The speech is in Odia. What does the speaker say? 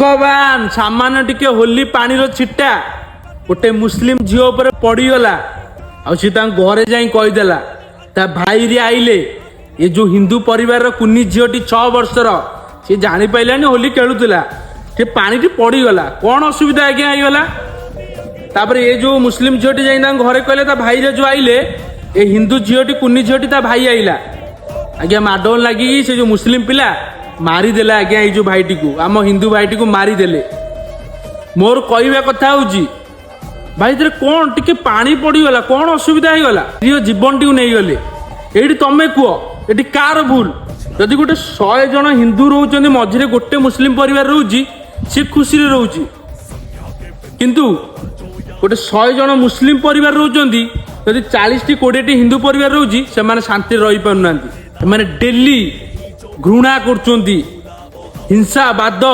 ଭଗବାନ, ସାମାନ୍ୟ ଟିକେ ହୋଲି ପାଣିର ଛିଟା ଗୋଟେ ମୁସଲିମ ଝିଅ ଉପରେ ପଡିଗଲା, ଆଉ ସେ ତାଙ୍କ ଘରେ ଯାଇ କହିଦେଲା। ତା ଭାଇରେ ଆଇଲେ। ଏ ଯୋଉ ହିନ୍ଦୁ ପରିବାରର କୁନି ଝିଅଟି 6 ବର୍ଷର, ସେ ଜାଣିପାରିଲାନି, ହୋଲି ଖେଳୁଥିଲା, ସେ ପାଣିଟି ପଡିଗଲା। କଣ ଅସୁବିଧା ଆଜ୍ଞା ହେଇଗଲା? ତାପରେ ଏ ଯୋଉ ମୁସଲିମ ଝିଅଟି ଯାଇ ତାଙ୍କ ଘରେ କହିଲେ, ତା ଭାଇରେ ଯୋଉ ଆଇଲେ, ଏ ହିନ୍ଦୁ ଝିଅଟି, କୁନି ଝିଅଟି, ତା ଭାଇ ଆଇଲା ଆଜ୍ଞା, ମାଡ଼ଗୋଳ ଲାଗିକି ସେ ଯୋଉ ମୁସଲିମ ପିଲା ମାରିଦେଲା ଆଜ୍ଞା ଏଇ ଯୋଉ ଭାଇଟିକୁ, ଆମ ହିନ୍ଦୁ ଭାଇଟିକୁ ମାରିଦେଲେ। ମୋର କହିବା କଥା ହଉଛି ଭାଇ, ଏଥିରେ କଣ ଟିକେ ପାଣି ପଡିଗଲା, କଣ ଅସୁବିଧା ହେଇଗଲା? ନିଜ ଜୀବନଟିକୁ ନେଇଗଲେ। ଏଇଠି ତମେ କୁହ, ଏଠି କାହାର ଭୁଲ? ଯଦି ଗୋଟେ 100 ଜଣ ହିନ୍ଦୁ ରହୁଛନ୍ତି, ମଝିରେ ଗୋଟେ ମୁସଲିମ ପରିବାର ରହୁଛି, ସେ ଖୁସିରେ ରହୁଛି। କିନ୍ତୁ ଗୋଟେ 100 ଜଣ ମୁସଲିମ ପରିବାର ରହୁଛନ୍ତି, ଯଦି 40ଟି 20ଟି ହିନ୍ଦୁ ପରିବାର ରହୁଛି, ସେମାନେ ଶାନ୍ତିରେ ରହିପାରୁନାହାନ୍ତି। ସେମାନେ ଡେଲି ଘୃଣା କରୁଛନ୍ତି, ହିଂସା ବାଦ।